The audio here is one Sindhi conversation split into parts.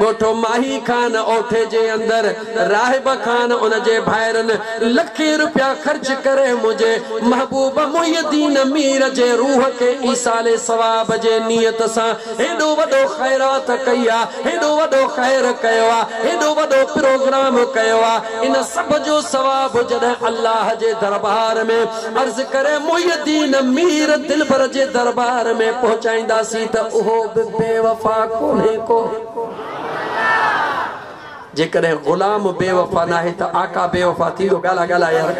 ڳوٺ ماهي خان اوٺي جي اندر راهب خان ان جي ڀائرن لکين رپيا خرچ ڪري منهنجي محبوب محي الدين مير جي روح کي ايصال ثواب جي نيت سان هيڏو وڏو خيرات ڪئي آ، هيڏو وڏو خير ڪيو آ، هيڏو وڏو پروگرام ڪيو آ، ان سڀ جو ثواب جڏهن الله جي دربار ۾ عرض ڪري محي الدين مير دلبر جي دربار ۾ پهچائينداسين ته اهو به بيوفا ڪونهي ڪو. جيڪڏهن غلام بيوفا ناهي ته آقا بيوفا ٿيندو؟ ڳالهاء ڳالهاء يار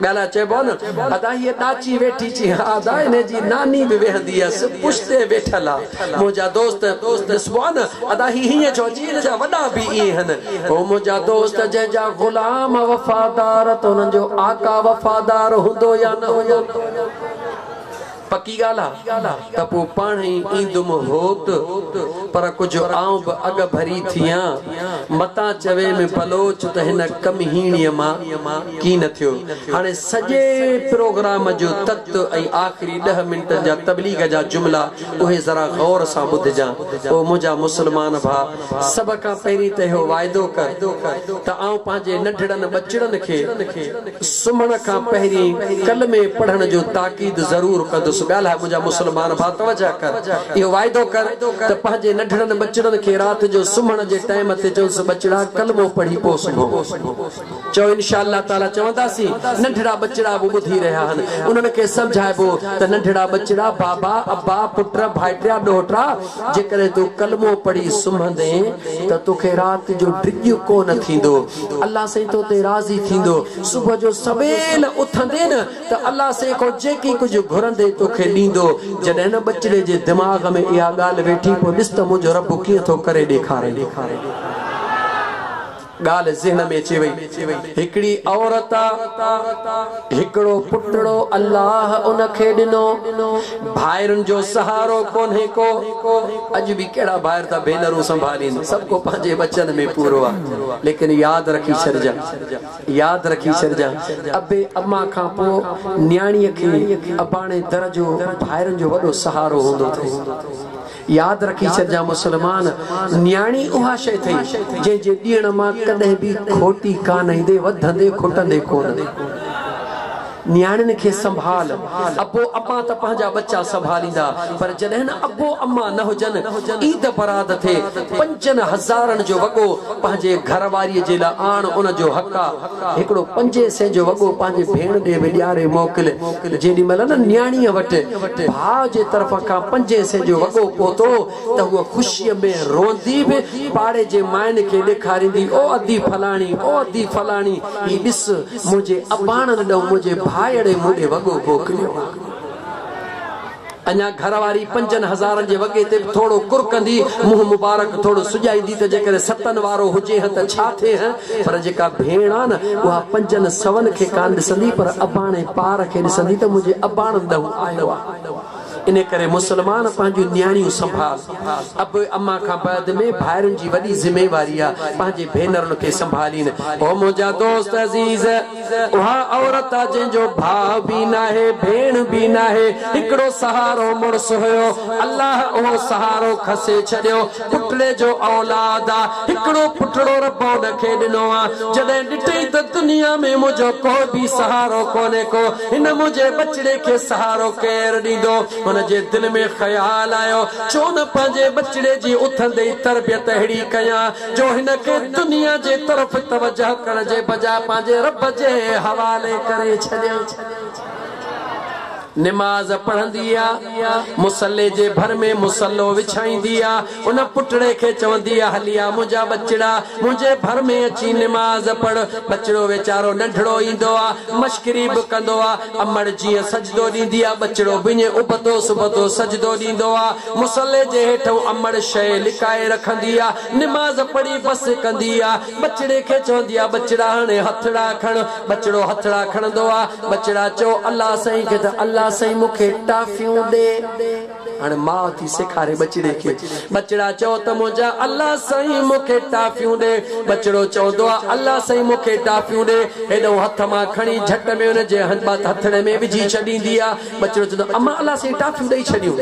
ڳالهاء چئبو آ نه ادا هيء ڏاچي ويٺي چي ها ادا ان جي ناني به ويهندي هيس پشتي ويٺل آ منهنجا دوست ڏسبو آ نه ادا هي هيئن ڇو اچي ان جا وڏا به ائين هن او منهنجا دوست جنهن جا غلام وفادار ته انهن جو آقا وفادار هوندو يا نه هوندو؟ پڪي ڳالهه آ ته پوء پاڻهئي ايندم هوت، پر ڪجهه آئون به اڳ ڀري ٿيان، متان چوي ۾ بلوچ ته هن ڪمهيڻيء مان ڪين ٿيو. هاڻي سڄي پروگرام جو تت ۽ آخري ڏهه منٽن جا تبليغ جا جملا اهي ذرا غور سان ٻڌجان. او منهنجا مسلمان ڀاء! سڀ کان پهرين ته اهو واعدو ڪر ته آئون پنهنجي ننڍڙن ٻچڙن کي سمهڻ کان پهرين ڪلمي پڙهڻ جو تاڪيد ضرور ڪندس. ڳالهاء منهنجا مسلمان ڀاء توجه ڪر. اهو واعدو ڪر ته پنهنجي ننڍڙن ٻچڙن کي رات جو سمهڻ جي ٽائيم تي چوندس ٻچڙا ڪلمو پڙهي پوء سمهو. چئو انشاء الله تعاليٰ چونداسين. ننڍڙا ٻچڙا به ٻڌي رهيا آهن. انهن کي سمجهائبو ته ننڍڙا ٻچڙا بابا، ابا، پٽ، ڀائٽيا، ڏوهٽا جيڪڏهن تون ڪلمو پڙهي سمهندين ته توکي رات جو ڊڄ ڪونه ٿيندو. الله سائين تو تي راضي ٿيندو. صبح جو سويل اٿندين ته الله سائين کان جيڪي ڪجهه گهرندين توکي ڏيندو. جڏهن نه ٻچڙي جي دماغ ۾ اها ڳالهه ويٺي پوء ڏس ته منهنجو رب ڪيئن ٿو ڪري ڏيکاري. ڳالهه ذهن ۾ اچي وئي. هڪڙي عورت آ، هڪڙو پٽڙو الله ان کي ڏنو. ڀائرن جو سهارو ڪونهي ڪو. اڄ به ڪهڙا ڀائر ٿا ڀينرون سنڀالين، سڀ ڪو پنهنجي ٻچن ۾ پورو آ. ليڪن ياد رکي ڇڏجان، ياد رکي ڇڏجان، ابي اما کان پوء نياڻيء کي اباڻي در جو ڀائرن جو وڏو سهارو هوندو اٿئي. ياد رکي ڇڏجان مسلمان! نياڻي اها شيء اٿئي، جنهن جي ڏيڻ مان ڪڏهن به کوٽي ڪانه ايندي، وڌندي کٽندي ڪونه. نياڻين کي سنڀال. ابو اما ته پنهنجا ٻچا سنڀاليندا، پر جڏهن ابو اما نه هجن، عيد براد ٿئي، پنجن هزارن جو وڳو پنهنجي گهر واريء جي لاء آڻ، ان جو حق آ. هڪڙو پنجين سين جو وڳو پنهنجي ڀيڻ ڏي به ڏياري موڪل. جيڏي مهل نه نياڻيء وٽ ڀاء جي طرف کان پنجين سين جو وڳو پهتو ته هوء خوشيء ۾ روئندي به پاڙي جي ماين کي ڏيکاريندي، او ادي فلاڻي، او ادي فلاڻي، هي ڏس منهنجي اباڻن ڏانهن منهنجي ڀائڙي مون ڏي وڳو موڪليو آ. اڃا گهر واري پنجن هزارن جي وڳي تي به ٿورو ڪرڪندي، منهن مبارڪ ٿورو سڄائيندي ته جيڪڏهن ستن وارو هجي هان ته ڇا ٿئي هان، پر جيڪا ڀيڻ آ نه اها پنجن سون کي ڪانه ڏسندي پر اباڻي پار کي ڏسندي ته منهنجي اباڻن ڏانهن آيو آ. ان ڪري مسلمان پنهنجون نياڻيون سنڀال. ابي اما کان بعد ۾ ڀائرن جي وڏي ذميواري آ پنهنجي ڀينرن کي سنڀالين. او منهنجا دوست عزيز! اها عورت آ جنهن جو ڀاء به ناهي ڀيڻ به ناهي هڪڙو سهارو مڙس هيو الله اهو سهارو کسي ڇڏيو پٽڙي جو اولاد آ هڪڙو پٽڙو رب ان کي ڏنو آ جڏهن ڏٺئي ته دنيا ۾ منهنجو ڪو به سهارو ڪونهي ڪو هن منهنجي ٻچڙي کي سهارو ڪير ڏيندو هن جي دل ۾ خيال آيو ڇو نه پنهنجي ٻچڙي جي اٿندي ئي تربيت اهڙي ڪيان جو هن کي دنيا جي طرف توجه ڪرڻ جي بجاء پنهنجي رب جي حوالي ڪري ڇڏيان. نماز پڙهندي آ، مصلي جي ڀر ۾ مصلو وڇائيندي آ، ان پٽڙي کي چوندي آ، هلي آ منهنجا ٻچڙا، منهنجي ڀر ۾ اچي نماز پڙهه. ٻچڙو ويچارو ننڍڙو ايندو آ، مشڪري به ڪندو آ، امڙ جيئن سجدو ڏيندي آ، ٻچڙو به ائين ابتو سبتو سجدو ڏيندو آ. مصلي جي هيٺئون امڙ شيء لڪائي رکندي آ. نماز پڙهي بس ڪندي آ. ٻچڙي کي چوندي آ، ٻچڙا هاڻي هٿڙا کڻ. ٻچڙو هٿڙا کڻندو آ. ٻچڙا چئو الله سائين کي ته الله سائين مون کي ٽافيون ڏي. هاڻي ماء ٿي سيکاري ٻچڙي کي. ٻچڙا چئو ته منهنجا الله سائين مون کي ٽافيون ڏي. ٻچڙو چوندو آ الله سائين مون کي ٽافيون ڏي. هيڏئون هٿ مان کڻي جهٽ ۾ ان جي هٿڙي ۾ وجهي ڇڏيندي آ. ٻچڙو چوندو امان الله سائين ٽافيون ڏئي ڇڏيون.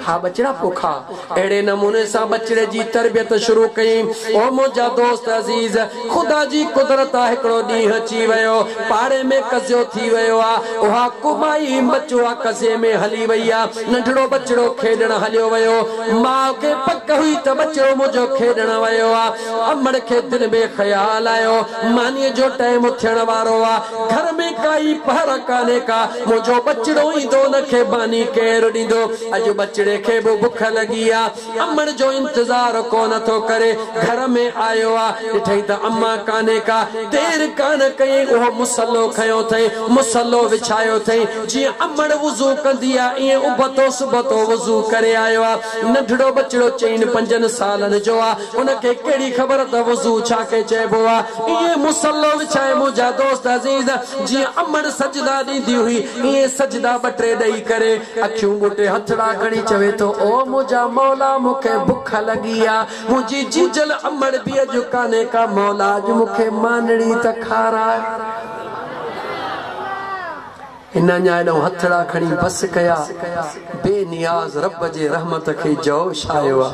ها ٻچڙا پوء کاء. اهڙي نموني سان ٻچڙي جي تربيت شروع ڪيائين. او منهنجا دوست عزيز! خدا جي قدرت آ هڪڙو ڏينهن اچي ويو. پاڙي ۾ قضيو ٿي ويو آ. اها ڪمائي ٻچو آ قضيي ۾ هلي وئي آ. ننڍڙو ٻچڙو کيڏڻ هليو ويو. ماء کي پڪ هئي ته ٻچڙو منهنجو کيڏڻ ويو آ. امڙ کي دل ۾ خيال آيو، مانيء جو ٽائيم ٿيڻ وارو آ. گهر ۾ ڪائي پهر ڪانهي ڪا. منهنجو ٻچڙو ايندو ان کي ماني ڪير ڏيندو. اڄ ٻچڙي کي به بک لڳي آ. امڙ جو انتظار ڪونه ٿو ڪري. گهر ۾ آيو آ، ڏٺئين ته امان ڪانهي ڪا. دير ڪانه ڪيائين، اهو مصلو کنيو اٿئين، مصلو وڇايو اٿئين. جيئن امڙ وضو ڪندي آ، ائين ابتو سبتو وضو ڪري آيو آ. ننڍڙو ٻچڙو چئن پنجن سالن جو آ، ان کي ڪهڙي خبر ته وضو ڇا کي چئبو آ. ائين مصلو وڇائي منهنجا دوست عزيز، جيئن امڙ سجدا ڏيندي هئي، ائين سجدا ٻه ٽي ڏئي ڪري، اکيون ٻوٽي هٿڙا کڻي چوي ٿو، او منهنجا مولا مون کي بک لڳي آ، منهنجي جيجل امڙ به اڄ ڪانهي ڪا، مولا اڄ مون کي مانڙي ته کاراء. هن اڃا ايڏانهن هٿڙا کڻي بس ڪيا، بي نياز رب جي رحمت کي جوش آيو آ،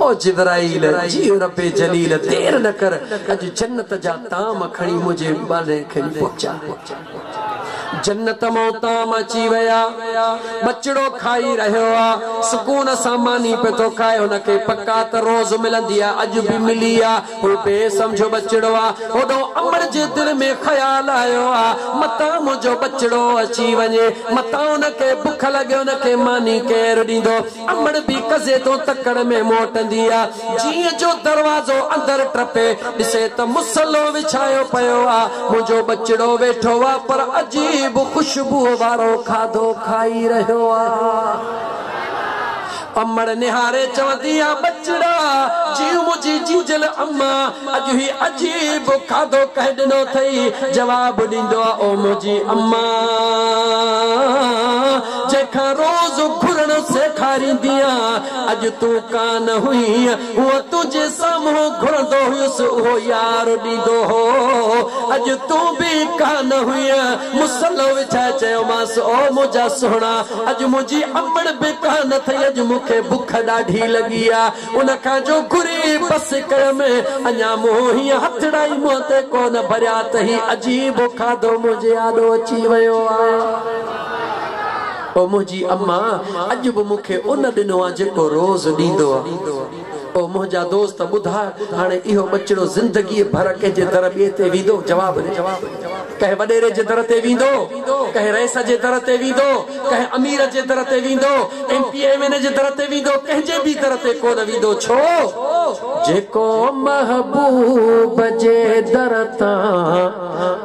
او جبرائيل، جيء رب جليل دير نه ڪر، اڄ جنت جا طعام کڻي منهنجي ٻانهي کي پهچاء. جنت مان طعام اچي ويا. ٻچڙو کائي رهيو آ. سڪون سان ماني پيو ٿو کائي. هن کي پڪ آ ته روز ملندي آ، اڄ به ملي آ. هو بي سمجهو ٻچڙو آ. هوڏانهن امڙ جي دل ۾ خيال آيو آ، متان منهنجو ٻچڙو اچي وڃي، متان ان کي بک لڳي، ان کي ماني ڪير ڏيندو؟ امڙ به قضيي تون تڪڙ ۾ موٽندي آ. جيئن جو دروازو اندر ٽپي، ڏسي ته مصلو وڇايو پيو آ. منهنجو ٻچڙو ويٺو آ، پر عجيب خوشبوء وارو کاڌو کائي رهيو آ. امڙ نهاري چوندي آ، ٻچڙا، جيء منهنجي جيجل اما، اڄ هي عجيب کاڌو ڪنهن ڏنو اٿئي؟ جواب ڏيندو آ، او منهنجي اما! جنهن کان روز گهرڻ سيکاريندي آن، اڄ تون ڪانه هئين، هونء تنهنجي سامهون گهرندو هيس، اهو يار ڏيندو هو، اڄ تون به ڪانه هئين، مصلو وڇائي چيومانس، او منهنجا سهڻا، اڄ منهنجي امڙ به ڪانه اٿئي، اڄ مون کي بک ڏاڍي لڳي آ. ان کان جو گهري بس ڪيم، اڃا مون هيئن هٿڙا ئي منهن تي ڪونه ڀريا ته هي عجيب کاڌو منهنجي آڏو اچي ويو آ. او منهنجي اما، اڄ به مون کي ان ڏنو آ جيڪو روز ڏيندو آ. او منهنجا دوست ٻڌاء، هاڻي اهو ٻچڙو زندگيء ڀر ڪنهن جي در ٻئي تي ويندو؟ جواب ڏي. ڪنهن وڏيري جي در تي ويندو؟ ڪنهن رئيس جي در تي ويندو؟ ڪنهن امير جي در تي ويندو؟ M P A M N A جي در تي ويندو؟ ڪنهن جي به در تي ڪونه ويندو. ڇو؟ جيڪو محبوب جي در تان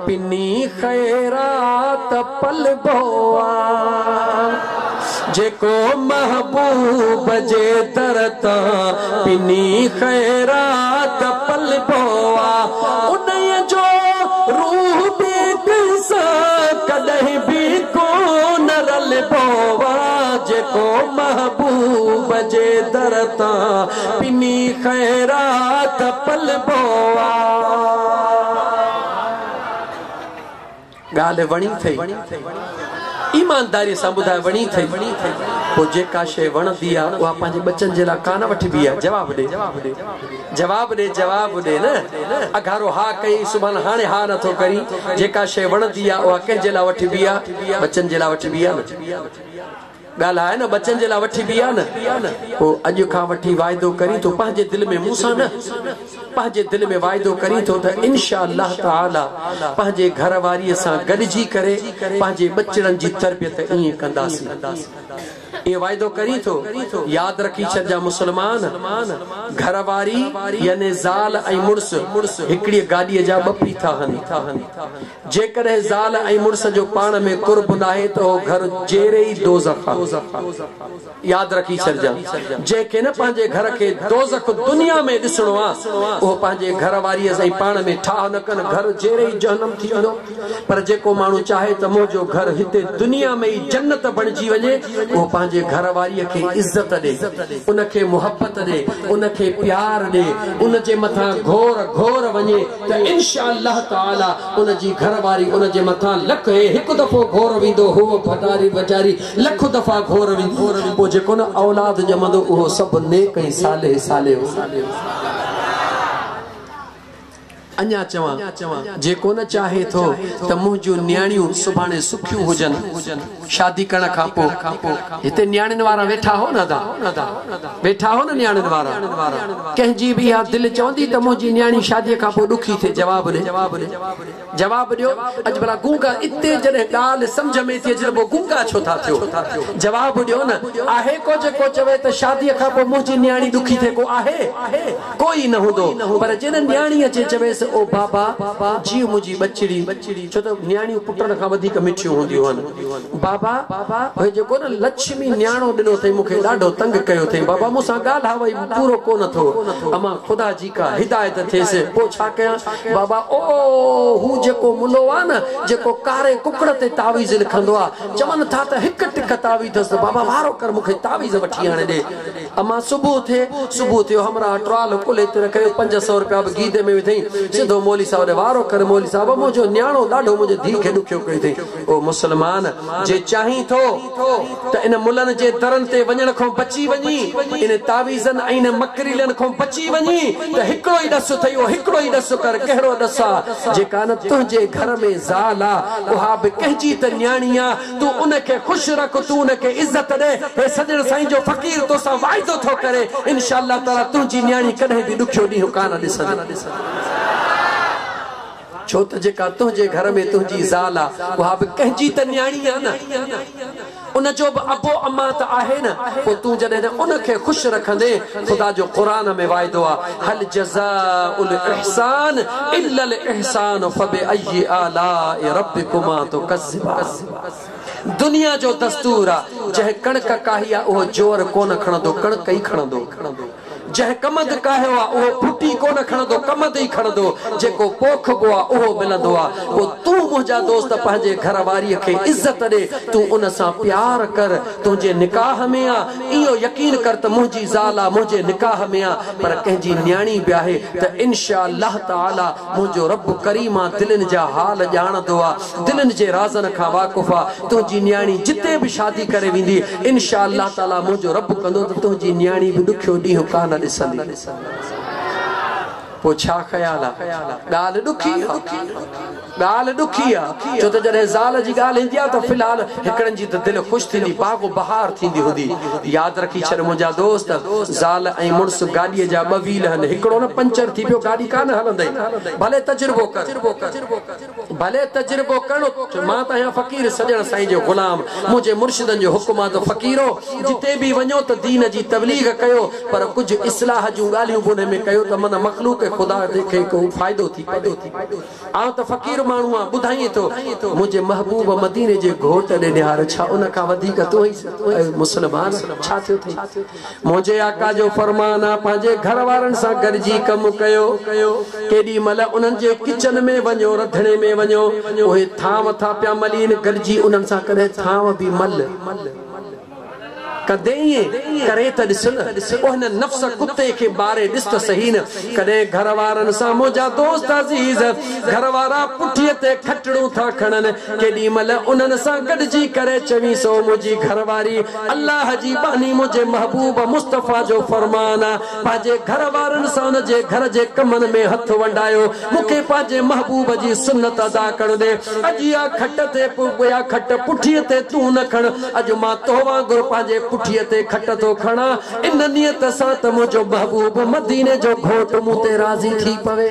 پني خيرات پلبو آ. جيڪو محبوب جي در تان پني خيرات پلبو آ. انهيء جو روح به ڪنهن سان ڪڏهن به ڪونه رلبو آ. جيڪو محبوب جي در تان پني خيرات پلبو آ. ڳالهه وڻي ٿئي؟ ايمانداريء سان ٻڌاء وڻي ٿئي؟ پوء جيڪا شيء وڻندي آ اها پنهنجي ٻچن جي لاء ڪانه وٺبي آ؟ جواب ڏي. جواب ڏي جواب ڏي نه. اگهارو ها ڪيئي سڀان هاڻي ها نٿو ڪرين. جيڪا شيء وڻندي آ اها ڪنهن جي لاء وٺبي آ؟ ٻچن جي لاء وٺبي آ نه. ڳالهه آهي نه ٻچن جي لاء وٺبي آ نه. پوء اڄ کان وٺي واعدو ڪرين ٿو پنهنجي دل ۾ مون سان نه پنهنجي دل ۾ واعدو ڪرين ٿو ته انشاء الله تعالي پنهنجي گهر واريء سان گڏجي ڪري پنهنجي ٻچڙن جي تربيت ائين ڪنداسين. ائين واعدو ڪرين ٿو؟ ياد رکي ڇڏجان مسلمان! گهر واري يعني زال ۽ مڙس هڪڙيء گاڏيء جا ٻه ڦيٿا هن. جيڪڏهن زال ۽ مڙس جو پاڻ ۾ قرب ناهي ته اهو گهر جيئري ئي دوزخ آ. دوزخ آ. ياد رکي ڇڏجان، جنهن کي نه پنهنجي گهر کي دوزخ دنيا ۾ ڏسڻو آ، اهو پنهنجي گهر واريء سان پاڻ ۾ ٺاهه نه ڪن، گهر جيئري ئي جهنم ٿي ويندو. پر جيڪو ماڻهو چاهي ته منهنجو گهر هتي دنيا ۾ ئي جنت بڻجي وڃي، اهو پنهنجي گهر واريء کي عزت ڏي، ان کي محبت ڏي، ان کي پيار ڏي، ان جي مٿان گهور گهور وڃي ته انشاء الله تعاليٰ ان جي گهر واري ان جي مٿان لک هي هڪ دفعو گهور ويندو، هوء ڀٽاري ويچاري لک دفعا گهور ويندي، پوء جيڪو نه اولاد ڄمندو اهو سڀ نيڪ ۽ صالح صالح هوندو. اڃا چوان، جيڪو نه چاهي ٿو ته منهنجون نياڻيون سڀاڻي سکيون هجن، شادي ڪرڻ کان پوء، هتي نياڻين وارا ويٺا هو نه ادا؟ ويٺا هو نه نياڻين وارا؟ ڪنهن جي به اها دل چوندي ته منهنجي نياڻي شاديء کان پوء ڏکي ٿئي، جواب ڏي. جواب ڏيو، اڄ ڀلا گونگا اتي جڏهن ڳالهه سمجهه ۾ ٿي اچي ته پوء گونگا ڇو ٿا ٿيو؟ جواب ڏيو نه، آهي ڪو جيڪو چوي ته شاديء کان پوء منهنجي نياڻي ڏکي ٿئي ڪو آهي؟ ڪو ئي نه هوندو، پر جنهن نياڻي اچي چويس او بابا جيء منهنجي ٻچڙي، ڇو ته نياڻيون پٽن کان وڌيڪ مٺيون هونديون هن، بابا هي جيڪو نه لڇمي نياڻو ڏنو اٿئي مون کي ڏاڍو تنگ ڪيو اٿئي، بابا مون سان ڳالهاء ئي پورو ڪو نه ٿو، امان خدا جي ڪا هدايت ٿئيس، پوء ڇا ڪيان؟ بابا، او هو جيڪو ملو آ نه، جيڪو ڪاري ڪڪڙ تي تعويذ لکندو آ، چون ٿا ته هڪ ٽڪ تعويذ اٿس ته بابا وارو ڪر مون کي تعويذ وٺي آڻي ڏي. امان صبح ٿئي، صبح ٿيو همراهه ٽرال ڪلهي تي رکيو، 500 رپيا به گيدي ۾ وڌئين، سڌو مولوي صاحب ڏي، وارو ڪر مولوي صاحب، منهنجو نياڻو ڏاڍو منهنجي ڌيء کي ڏکيو ڪيو اٿئي. او مسلمان! جي چاهين ٿو ته ان ملن جي درن تي وڃڻ کان بچي وڃين، ان تعويذن ۽ ان مڪريلن کان بچي وڃين ته هڪڙو ئي ڏس اٿئي، اهو هڪڙو ئي ڏس ڪر، ڪهڙو ڏس آ؟ جيڪا نه تنهنجي گهر ۾ زال آ، اها به ڪنهن جي ته نياڻي آ، تون ان کي خوش رک، تون ان کي عزت ڏي، هي سڄڻ سائين جو فقير توسان واعدو ٿو ڪري، انشاء الله تعاليٰ تنهنجي نياڻي ڪڏهن به ڏکيو ڏينهن ڪانه ڏسندي. ڇو ته جيڪا تنهنجي گهر ۾ تنهنجي زال آ، اها به ڪنهن جي ته نياڻي آ نه. ان جو به ابو امان ته آهي نه. پوء تون جڏهن ان کي خوش رکندين، خدا جو قرآن ۾ واعدو آ، هل جزاء الاحسان الا الاحسان فبأي آلاء ربڪما تڪذبان. دنيا جو دستور آ، جنهن ڪڻڪ ڪاهي آ، اهو جوئر ڪونه کڻندو، ڪڻڪ ئي کڻندو. جنهن ڪمند ڪاهيو آ، اهو ڦٽي ڪونه کڻندو، ڪمند ئي کڻندو. جيڪو پوکبو آ، اهو ملندو آ. پوء تون منهنجا دوست پنهنجي گهر واريء کي عزت ڏي، تون ان سان پيار ڪر، تنهنجي نڪاح ۾ آ، اهو يقين ڪر ته منهنجي زال آ، منهنجي نڪاح ۾ آ، پر ڪنهن جي نياڻي به آهي ته انشاء الله تعاليٰ منهنجو رب ڪريم آ، دلين جا حال ڄاڻندو آ، دلين جي رازن کان واقف آ، تنهنجي نياڻي جتي به شادي ڪري ويندي، انشاء الله تعاليٰ منهنجو رب ڪندو ته تنهنجي نياڻي به ڏکيو ڏينهن ڪانه ڏسندي. پوء ڇا خيال آ؟ ڳالهه ڏکي آ. ڳالهه ڏکي آ. ڇو ته جڏهن زال جي ڳالهه ايندي آ ته في الحال هڪڙن جي ته دل خوش ٿيندي، باغ و بهار ٿيندي هوندي. ياد رکي ڇڏ منهنجا دوست، زال ۽ مڙس گاڏيء جا ٻه ويل هن، هڪڙو نه پنچر ٿي پيو گاڏي ڪانه هلندئي. ڀلي تجربو ڪر. ڀلي تجربو ڪرڻو مان ته آهيان فقير سڄڻ سائين جو غلام منهنجي مرشدن جو حڪم آ ته فقيرو جتي به وڃو ته دين جي تبليغ ڪيو پر ڪجهه اصلاح جون ڳالهيون به انهي ۾ ڪيو ته من مخلوق خدا کي ڪو فائدو ٿي پوي آئون ته فقير ماڻهو آهيان ٻڌائين ٿو منهنجي محبوب مديني جي گهوٽ ڏي نهار ڇا ان کان وڌيڪ تون ئي مسلمان ڇا ٿيو اٿئي منهنجي آقا جو فرمان آ پنهنجي گهر وارن سان گڏجي ڪم ڪيو، ڪيڏي مهل انهن جي ڪچن ۾ وڃو، رڌڻي ۾ وڃو، اهي ٿانو ٿا پيا ملين، گڏجي انهن سان ڪڏهن ٿانو به مل. ڪندي ائين ڪري ته ڏس نه، او هن نفس ڪتي کي ماري ڏس ته سهي نه، ڪڏهن گهر وارن سان منهنجا دوست عزيز گهر وارا پٺيء تي کٽڙون ٿا کڻن، ڪيڏي مهل انهن سان گڏجي ڪري چوين سو منهنجي گهر واري الله جي ٻانهي منهنجي محبوب مصطفيٰ جو فرمان آ، پنهنجي گهر وارن سان ان جي گهر جي ڪمن ۾ هٿ ونڊايو، مون کي پنهنجي محبوب جي سنت ادا ڪرڻ ڏي، اڄ اها کٽ تي اها کٽ پٺيء تي تون نه کڻ، اڄ مان تو وانگر پنهنجي پٺيء تي کٽ ٿو کڻان، ان نيت سان ته منهنجو محبوب مديني جو گهوٽ مون تي راضي ٿي پوي.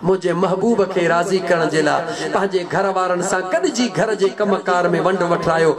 منهنجي محبوب کي راضي ڪرڻ جي لاء پنهنجي گهر وارن سان گڏجي گهر جي ڪم ڪار ۾ ونڊ وٺرايو.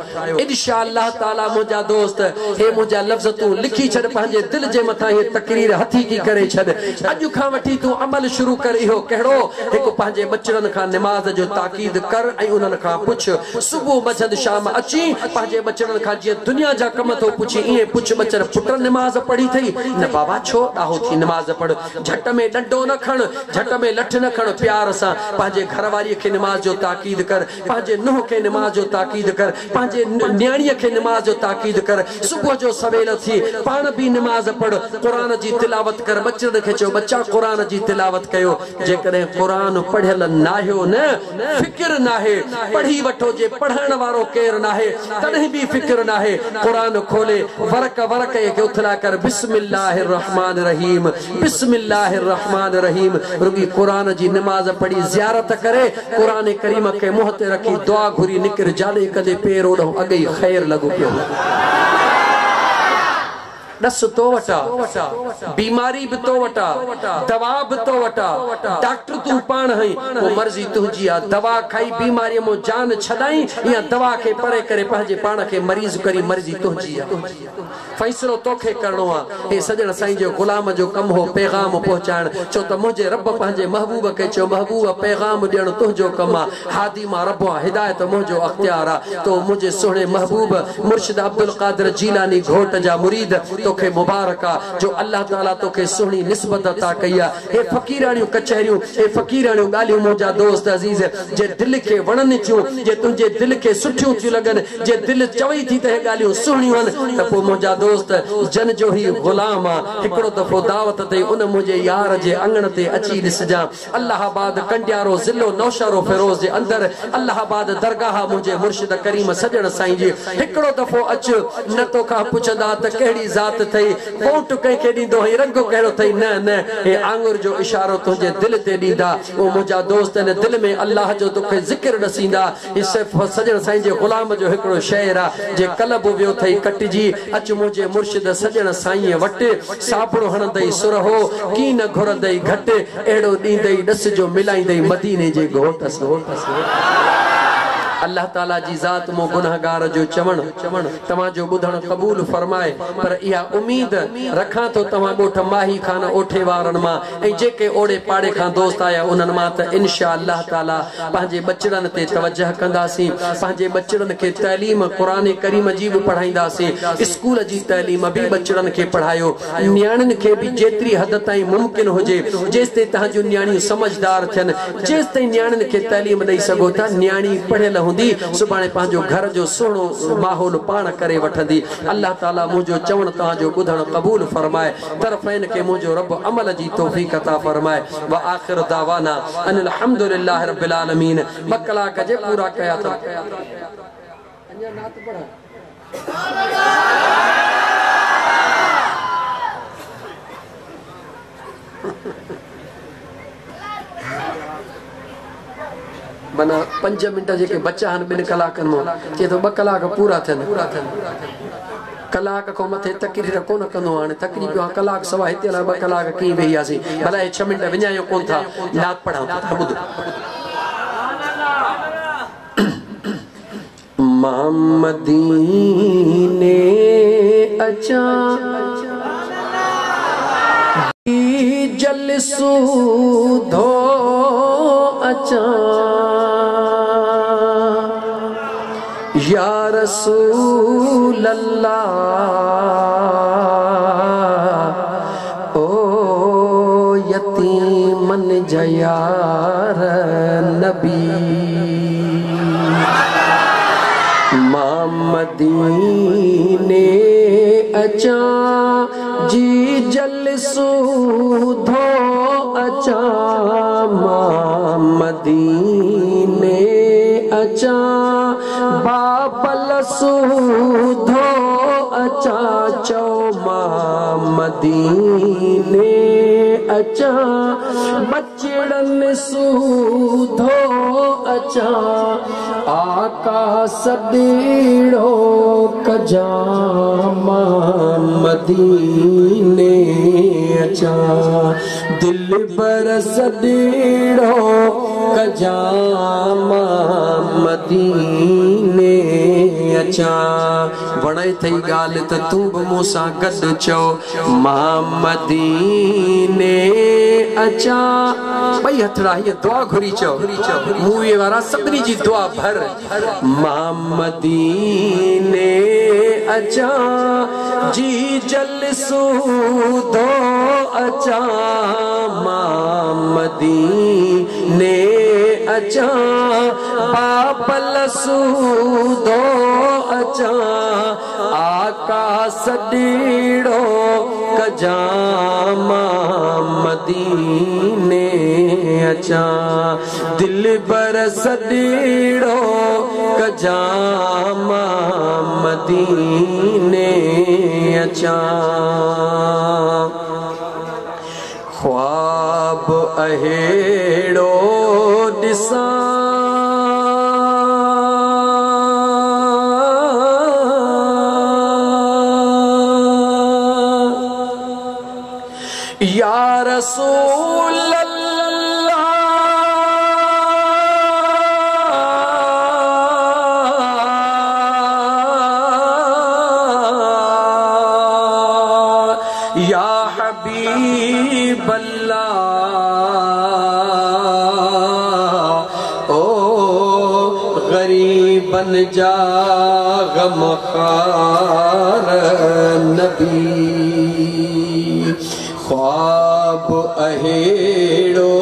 انشاء الله تعاليٰ منهنجا دوست هي منهنجا لفظ تون لکي ڇڏ پنهنجي دل جي مٿان هي تقرير هٿيڪي ڪري ڇڏ. اڄ کان وٺي تون عمل شروع ڪر اهو ڪهڙو؟ هڪ پنهنجي ٻچڙن کان نماز جو تاڪيد ڪر ۽ انهن کان پڇ صبح منجهند شام اچين پنهنجي ٻچڙن کان جيئن دنيا جا ڪم ٿو پڇين ائين پڇ ٻچڙ پٽ نماز پڙهي ٿئي؟ نه بابا ڇو ڏاهو ٿي نماز پڙهه. جهٽ ۾ ڏنڊو نه کڻ، جهٽ ۾ لٺ نه کڻ، پيار سان پنهنجي گهر واريء کي نماز جو تاڪيد ڪر، پنهنجي ننهن کي نماز جو تاڪيد ڪر، پنهنجي نياڻيء کي نماز جو تاڪيد ڪر، صبح جو سويل اٿي پاڻ به نماز پڙهه، قرآن جي تلاوت ڪر، ٻچڙن کي چئو ٻچا قرآن جي تلاوت ڪيو، جيڪڏهن قرآن پڙهيل ناهيو نه فڪر ناهي، پڙهي وٺو، جي پڙهائڻ وارو ڪير ناهي تڏهن به فڪر ناهي، قرآن کولي ورق ورق کي اٿلائي ڪر بسم الله الرحمٰن الرحيم بسم الله الرحمٰن الرحيم رڳي قرآن جي نماز پڙهي زيارت ڪري قرآن ڪريم کي منهن تي رکي دعا گهري نڪر جاڏي ڪندي پير اوڏانهن اڳ ئي خير لڳو پيو هوندو. ڏس تو وٽ آ، بيماري به تو وٽ آ، دوا به تو وٽ آ، ڊاڪٽر تون پاڻ آهين، پوء مرضي تنهنجي آ، دوا کائي بيماريء مون جان ڇڏائين يا دوا کي پري ڪري پنهنجي پاڻ کي مريض ڪرين، مرضي تنهنجي آ. فيصلو توکي ڪرڻو آ. هي سڄڻ سائين جي غلام جو ڪم هو پيغام پهچائڻ، ڇو ته منهنجي رب پنهنجي محبوب کي چيو محبوب پيغام ڏيڻ تنهنجو ڪم آ، هادي مان رب آن هدايت منهنجو اختيار آ، تو منهنجي سهڻي محبوب مرشد عبدالقادر جيلاني گهوٽ جا مريد توکي مبارڪ آ جو الله تعالي توکي سهڻي نسبت عطا ڪئي آ. هي فقيراڻيون ڪچهريون، هي فقيراڻيون ڳالهيون منهنجا دوست عزيز جي دل کي وڻن ٿيون، جي تنهنجي دل کي سٺيون ٿيون لڳن، جي دل چوي ٿي ته هي ڳالهيون سهڻيون آهن ته پوء منهنجا دوست جن جو هي غلام آ هڪڙو دفعو دعوت تي ان منهنجي يار جي اڱڻ تي اچي ڏسجان. الله آباد ڪنڊيارو ضلعو نوشهروفيروز جي اندر الله آباد درگاهه منهنجي مرشد ڪريم سڄڻ سائين جي هڪڙو دفعو اچ نه توکان پڇندا ته ڪهڙي ذات ٿئي ووٽ ڪنهن کي ڏيندو هئين رنگ ڪهڙو ٿئي نه نه هي آڱر جو اشارو تنهنجي دل تي ڏيندا او منهنجا دوست ان دل ۾ الله جو توکي ذڪر ڏسيندا هي صرف سڄڻ سائين جي غلام جو هڪڙو شعر آ جي قلب ويو ٿئي ڪٽجي اچ منهنجي مرشد سڄڻ سائينء وٽ صابڻ هڻندئي سرهو ڪين گهرندئي گهٽ اهڙو ڏيندئي ڏس جو ملائيندئي مديني جي گهوٽ سان. الله تعالي جي ذات مون گنهگار جو چوڻ توهان جو ٻڌڻ قبول فرمائي پر اها اميد رکان ٿو توهان ڳوٺ ماهي خان اوٺي وارن مان ۽ جيڪي اوڙي پاڙي کان دوست آيا انهن مان ته انشاء الله تعالي پنهنجي ٻچڙن تي توجه ڪنداسين، پنهنجي ٻچڙن کي تعليم قرآن ڪريم جي به پڙهائينداسين، اسڪول جي تعليم به ٻچڙن کي پڙهايو، نياڻين کي به جيتري حد تائين ممڪن هجي، جيستائين توهان جون نياڻيون سمجهدار ٿين، جيستائين نياڻين کي تعليم ڏئي سگهو ٿا، نياڻي پڙهيل هوندي، سڀاڻي پنهنجو گهر جو سهڻو ماحول پاڻ ڪري وٺندي، الله تعالي منهنجو چوڻ توهان جو ٻڌڻ قبول فرمائي. طرفين کي منهنجو رب عمل جي توفيق عطا فرمائي واخر دعوانا ان الحمد لله رب العالمين ٻه ڪلاڪ جي پورا ڪيا اٿم اڃا نعت پڙهان. معنيٰ پنج منٽ جيڪي بچيا آهن ٻن ڪلاڪن مان چئي ٿو ٻه ڪلاڪ پورا ٿين. ڪلاڪ کان مٿي تقرير ڪونه ڪندو آهيان هاڻي ٿڪجي پيو آهيان ڪلاڪ سوا هتي الائي ٻه ڪلاڪ ڪيئن ويهي هياسين ڀلا هي ڇهه منٽ وڃايو ڪونه ٿا نعت پڙهان ٿو تان ٻڌو. مان مديني اچان جل سوڌو اچان يا رسول الله او يتيمن جا يار نبي. مان مديني اچان جي جل سوڌو اچان مان مديني اچان بابل سوڌو اچان چئو مان مديني اچان ٻچڙن سوڌو اچان آقا سڏڙو ڪجان مان مديني अचां। दिलबर सॾड़ो कजां मां मदीने अचां। वणे अथई ॻाल्हि त तूं बि मूंसां गॾु चओ, मां मदीने अचां। ॿई हथड़ा हीअ दुआ घुरी चओ, मूवीअ वारा सभिनी जी दुआ भर। मां मदीने अचां, जी जल सूधो अचां। मां मदीने अचां, बाबल सूधो अचां। आका सॾड़ो कजां मां मदीने अचां। दिलबर सॾड़ो कजां मां मदीने अचां। ख्वाब अहिड़ो ॾिसां, या रसूल अल्लाह, या हबीब अल्लाह। ओ गरीबन जा गमखार नबी, ख्वाब अहिड़ो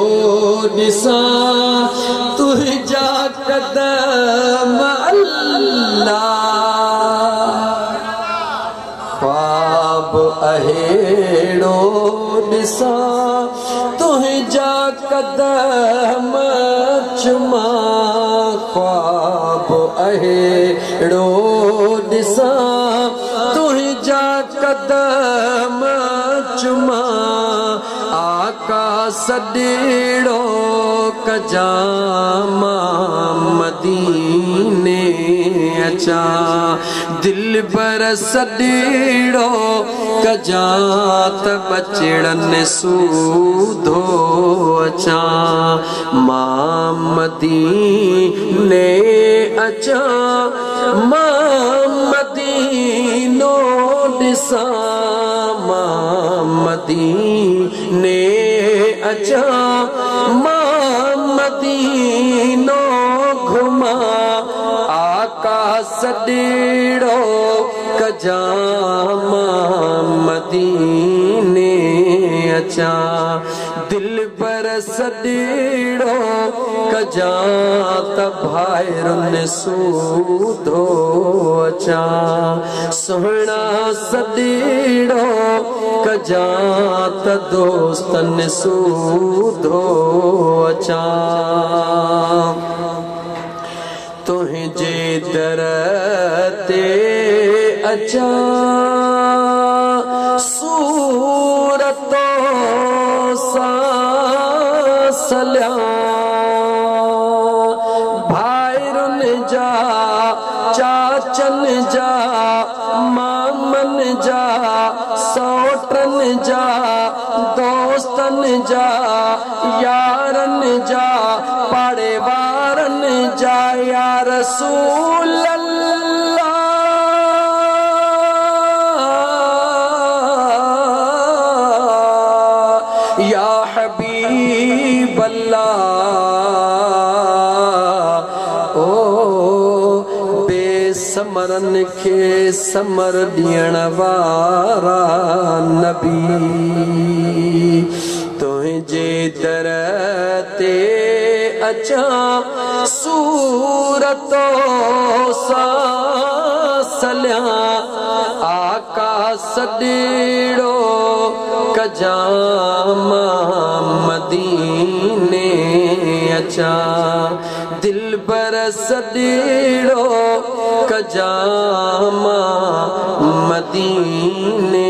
ॾिसां तुंहिंजा कदम अल्लाह। ख्वाब अहिड़ो ॾिसां तुंहिंजा कदम चुमा। ख्वाब अहिड़ो ॾिसां तुंहिंजा कदम चुमा। आका सॾड़ो कजां मां मदीने अचां। दिलबर सॾड़ो कजां त बचड़नि सूधो अचां। मां मदीने अचां, मां मदीनो ॾिसां। मां मदीने अचां, मां मदीनो घुमां। आका सॾड़ो कजां मां मदीने अचां। दिलबर सॾड़ो कजां त भाइरुनि सूधो अचां। सुहिणा सॾड़ो कजां त दोस्तनि सूधो अचां। तुंहिंजे दर ते अचां, सूरतो सां सलियां। भाइरुनि जा, चाचनि जा, मामनि जा, सौटनि जा, दोस्तनि जा, यारनि जा, पाड़े वारनि जा। या रसूल अल्लाह, या हबीब अल्लाह। ओ बेसमरन खे समर ॾियण वारा नबी, तुंहिंजे दर ते अचां, सूरतो सां सलियां। आका सॾड़ो कजां मां मदीने अचां। दिलबर सॾड़ो कजां मां मदीने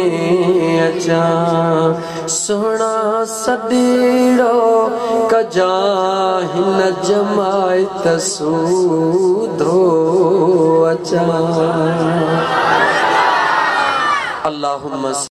अचां। सुहिणा सॾड़ो कजां हिन जमायत सूधो अचां। अल्लाहुम्मा।